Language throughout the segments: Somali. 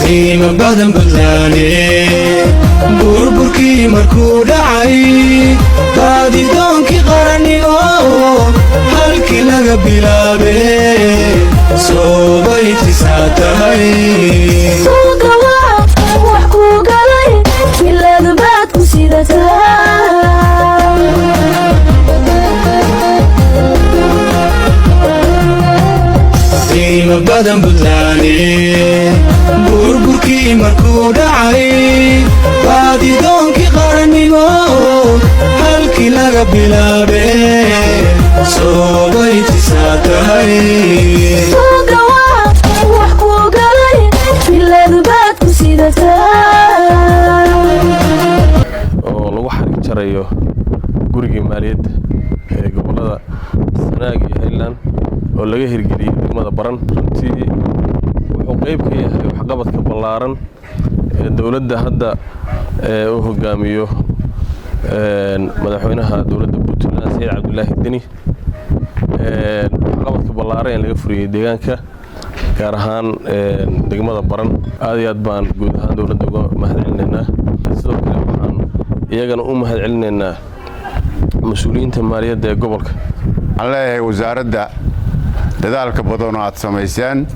Qiimo badan Buntlaane, burburkii markuu dhacay, baadidoonkii qarannimo halkii laga bilaabe soobay tisaa tahay. Wax kuu galay biladu baad ku sidataa. Qiimo badan Buntlaane, burburkii markuu dhacay, baadidoonkii qarannimo halkii laga bilaabe soobay tisaa tahay. Wax kuu galay biladu baad ku sidataa. Oo lagu xarig jarayo gurigii maaliyadda ee gobollada Sanaag iyo Highland oo laga hirgeliyey degmada Baran. Runtii wuxuu qayb ka yahay waxqabadka ballaaran ee dowladda hadda ee uu hogaamiyo madaxweynaha dowladda Puntland, Saciid Cabdulaahi Deni, waxqabadka ballaaran ee laga furiyey deegaanka, gaar ahaan degmada Baran. Aad iyo aad baan guud ahaan dowladda uga mahad celinaynaa. Sidoo kale waxaan iyagana u mahad celinaynaa mas-uuliyiinta maaliyadda ee gobolka. Waxaan leeyahay wasaaradda, dadaalka badanoo aad samayseen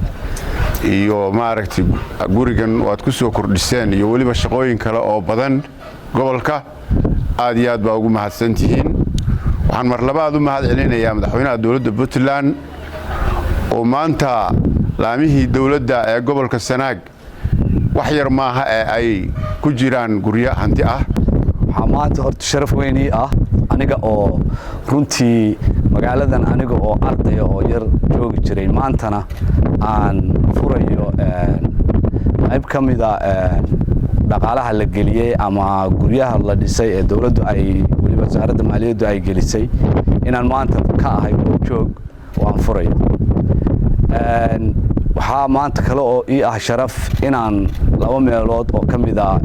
iyo maaragtay gurigan waad ku soo kordhiseen iyo weliba shaqooyin kale oo badan gobolka, aad iyo aad baa ugu mahadsan tihiin. Waxaan mar labaad u mahad celinayaa madaxweynaha dowladda Puntland oo maanta laamihii dowladda ee gobolka Sanaag wax yar maaha ee ay ku jiraan guryo hanti ah. Waxaa maanta horta sharaf weynii ah aniga oo runtii magaaladan aniga oo ardaya oo yar joogi jiray, maantana aan furayo qayb ka mida dhaqaalaha la geliyey ama guryaha la dhisay ee dowladdu ay weliba wasaaradda maaliyaddu ay gelisay, inaan maanta ka ahay goobjoog oo aan furayo. Waxaa maanta kale oo ii ah sharaf inaan laba meelood oo ka mida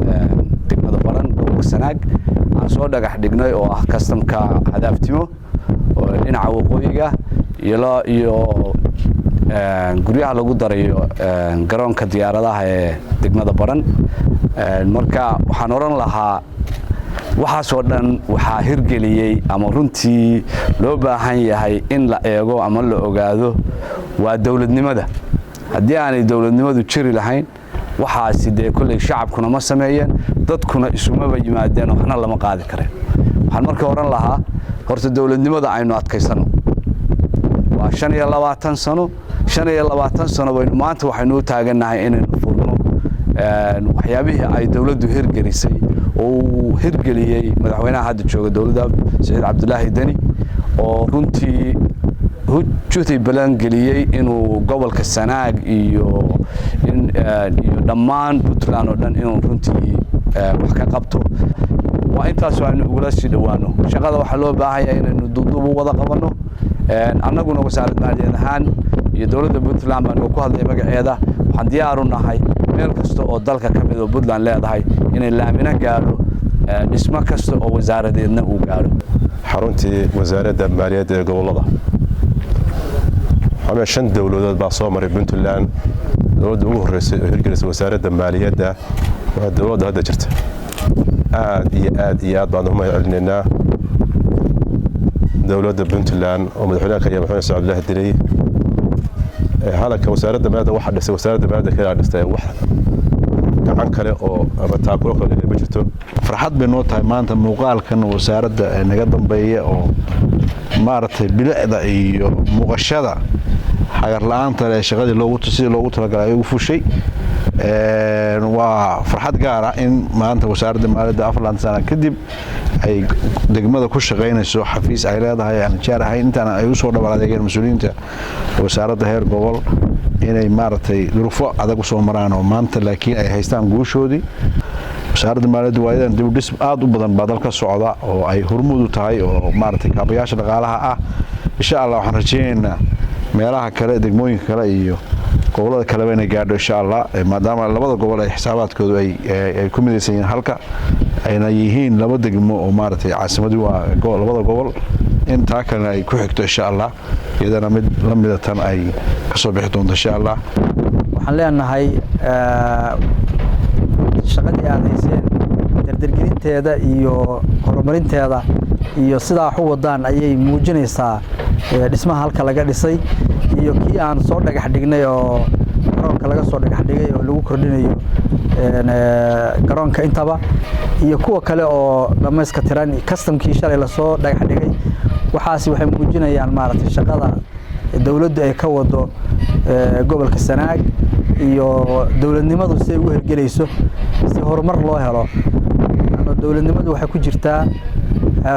degmada Baran, gobolka Sanaag, aan soo dhagax dhignay, oo ah kastamka Hadaaftimo oo dhinaca waqooyiga iyo guryaha lagu darayo garoonka diyaaradaha ee degmada Baran. Marka waxaan odhan lahaa, waxaasoo dhan waxaa hirgeliyey ama runtii loo baahan yahay in la eego ama la ogaado waa dowladnimada. Haddii aanay dowladnimadu jiri lahayn, waxaasi dee kolley shacabkuna ma sameeyeen, dadkuna isumaba yimaadeen, waxna lama qaadi kareen. Waxaan marka odhan lahaa, horta dowladnimada aynu adkaysanno. Waa 25 sano, 25 sano baynu maanta waxaynu u taagannahay inaynu furno waxyaabihii ay dowladdu hirgelisay oo uu hirgeliyey madaxweynaha hadda jooga dowladda, Saciid Cabdulaahi Deni, oo runtii juhdi balan geliyey inuu gobolka Sanaag iyo dhammaan Puntland oo dhan inuu runtii wax ka qabto. Waa intaasoo aynu ugula sii dhowaano shaqada. Waxaa loo baahan yahay inaynu duuduub u wada qabanno. Annaguna wasaarad maaliyaed ahaan iyo dowladda Puntland baan ku hadlaya magaceeda, waxaan diyaar u nahay meel kasta oo dalka ka mid oo Puntland leedahay inay laamina gaadho, dhismo kasta oo wasaaradeedna uu gaadho. Xaruntii wasaaradda maaliyadda ee gobollada, xamee shan dowladood baa soo maray Puntland. Dowladda ugu horreysay oo hirgelisay wasaaradda maaliyadda waa dowladda hadda jirta. Aad iyo aad iyo aad baan ugu mahad celinaynaa dowladda Puntland oo madaxweynaha ka yahay Madaxweyne Saciid Cabdullaahi Deni. Hadalka wasaaradda maaliyadda waxaa dhisay wasaaradda maaliyadda kale dhistay, wax gacan kale oo ama taakulo kale ma jirto. Farxad bay noo tahay maanta muuqaalkan wasaaradda naga dambeeya oo maaragtay bilicda iyo muuqashada xagar la-aanta leh, shaqadii loogu sidii loogu talagalay ay ugu fushay. Waa farxad gaara in maanta wasaaradda maaliyadda 4 sano kadib ay degmada ku shaqaynayso xafiis ay leedahay aan jaar ahayn. Intaana ay usoo dhabar adeegeen mas-uuliyiinta wasaaradda heer gobol inay maaragtay duruufo adag usoo maraan oo maanta laakiin ay haystaan guushoodii. Wasaaradda maaliyadda waayadan dibudhis aad u badan baa dalka socda oo ay hormuud u tahay oo maaragtay kaabayaasha dhaqaalaha ah. Insha Allah waxaan rajaynaynaa meelaha kale, degmooyinka kale iyo gobolada kaleba inay gaadho insha Allah, maadaama labada gobol ay xisaabaadkoodu ay ku midaysan yihiin, halka ayna yihiin laba degmo oo maaragtay caasimadii waa labada gobol, in taa kalena ay ku xigto insha Allah, iyadana mid la mida tan ay kasoo bixi doonto insha Allah. Waxaan Waxaan leenahay shaqadii aad hayseen dardargelinteeda iyo horumarinteeda iyo sidaa wax u wadaan ayay muujinaysaa dhismaha halka laga dhisay iyo kii aan soo dhagax dhignay oo garoonka laga soo dhagax dhigay oo lagu kordhinayo garoonka intaba, iyo kuwa kale oo dhammayska tiran, kastamkii shalay lasoo dhagax dhigay. Waxaasi waxay muujinayaan, maaragtay, shaqada dowladdu ay ka wado gobolka Sanaag iyo dowladnimadu si ay ugu hergelayso si horumar loo helo. Dowladnimadu waxay ku jirtaa,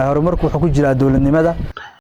horumarku wuxuu ku jiraa dowladnimada.